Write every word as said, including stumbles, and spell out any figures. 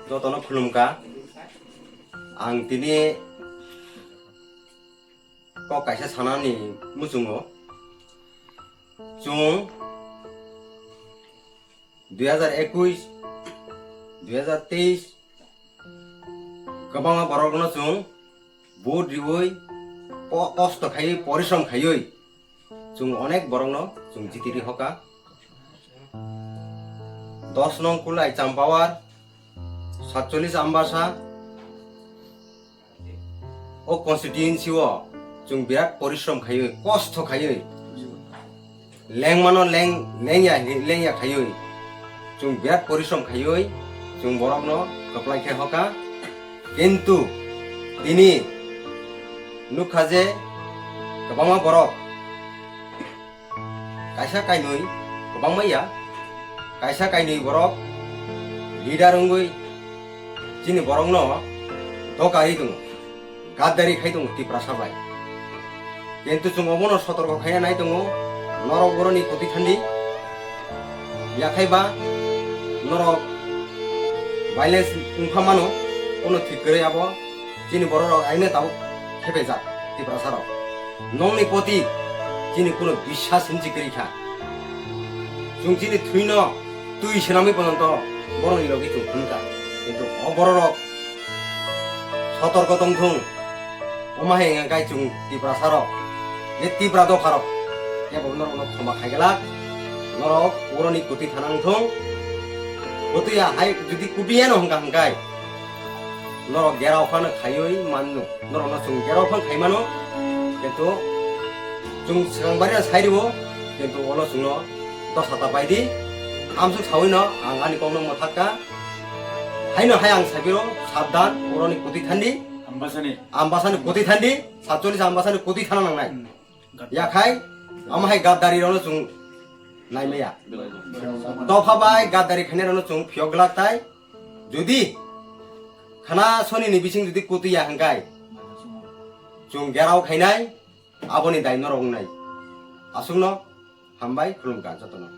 Jotono khulumkha. Ang tini kok kaisa sanani muchungo. Chwng dui hazar ekush, dui hazar teis, kwbangma borokno chwng vote riwi, po-, kosto khaiwi, porishrom khaiwi, chwng onek borokno chwng jitiri hoka. Dos nong Kulai Champawar, satchollis Ambasa, o constituency o chwng birat porishrom khaiwi, kosto khaiwi, lengmano leng, lengya, lengya khaiwi, chwng birat porishrom khaiwi, chwng borokno kwplai khe hoka. Kintu tini nukha je kwbangma borok kaisa kainwi kwbangma ya, kaisa kainwi borok leader wngwi chini borokno doka ri tongo, gaddari khai tongo Tiprasa bai. Kintu chwng obono sotorko khaina nai tongo, norok boroni koti thandi, yakhai ba norok violence wngkha mano, kono thik kwrwi abo. Chini borok rok aino tabuk khepejak Tiprasa rok. Nongni poti chini kuno biswas hinsi kwrwi kha. Chwng chini thwino twi swnamwi pojonto borokni logi chwng thwngkha. Kintu o borok rok sotorko tongthung. Omo hai wngkha kai chwng Tiprasa rok, je Tipra dopha rok, kebo norokno khoma khaiglak. Norok boroni koti thana wngthung. Koti ya hai jodi koti yano hwnkha hwnkhe norok gerao phano khaiwi manno, norokno chwng gerao phano khai mano, kintu chwng swkang bari sai rwo, kintu ulo chwngno dosa ta pai di. Amsuk sawi no ang ani kokno mwthak kha, haino hai ang sai biro sabdan, boroni koti thandi, Ambasani. Ambasani koti thandi, satchollis Ambasani koti thana nangnai. Hmm. Yakhai, ama hai gaddari rokno chwng naimaya. Dopha bai gaddari khainai rokno chwng phiyok glak tai. Jodi khana soni ni bising jodi koti ya hwnkhe chwng gerao khainai, aboni dai norok wngnai. Aswkno hambai, khulumkha jotono.